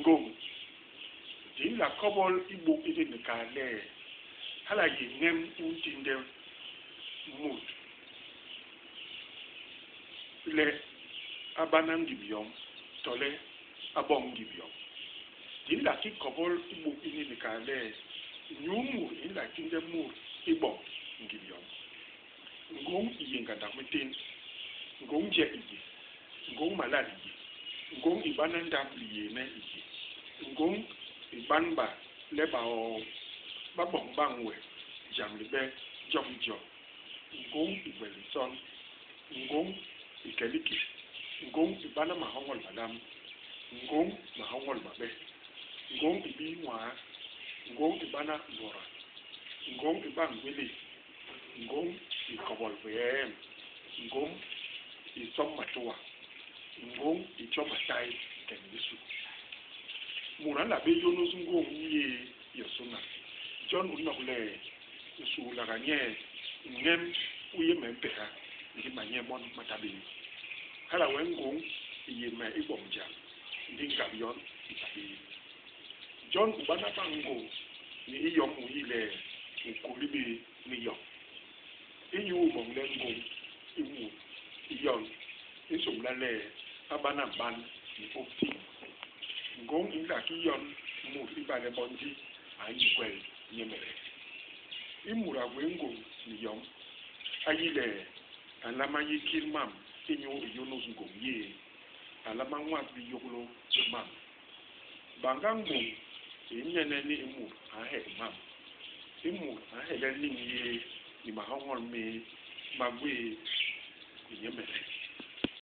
Ngôñ. Di nla kobol i buk ini ni kal le hala a yé ñem u ntinde mut le a bana ngim yom tole a boñ ngim yom. Di nla ki kobol i buk ini ni kal le nyuu mut i nla tinde mut i boñ ngim yom. Ngôñ i yé ngandak mintén. Ngôñ je i yé. Ngôñ malal i yé. Ngôñ i bana ndap liyééne i yé. Ngôñ i banba le baoo ba boñ bañ we jam libe jo ki jo. Ngôñ i gwel nson. Ngôñ i ke liké. Ngôñ i bana mahoñol malam. Ngôñ mahoñol mabe. Ngôñ i bii nwaa. Ngôñ i bana mbôda. Ngôñ i ba ngwélés. Ngôñ i kobol bieem. Ngôñ i somb matôa. Ngôñ i tjo matai i ke ni bisu. Mut a nla bé yônôs ngôñ yéé yosôna. Jon u nok le, nsuhlaga nye, ñem u yé me mpeha, ndi manyee mon ma ta bé. Hala wee ngôñ i yé me i boñ jam, ndi ngap yon i ta bé. Jon u bana bañ ngôñ ni i yom u yi le u kôli bé ni yo. Inyu boñ le ngôñ i mut i yon, i nsômbla le a bana mban ni ôp siñ. Ngôñ i nla ki yon mut ibale bo ndi a nyi gwel nyemede. I mut a gwé ngôñ ni yom, a yi le a nlama yi kil mam inyu i yônôs ngôñ yéé. A nlama nwas biyôglô bi mam. Bañga ngôñ i nene ni i mut a nhek mam. I mut a nhélél niñ yéé ni mahoñol méé ma gwéé ni nyemede.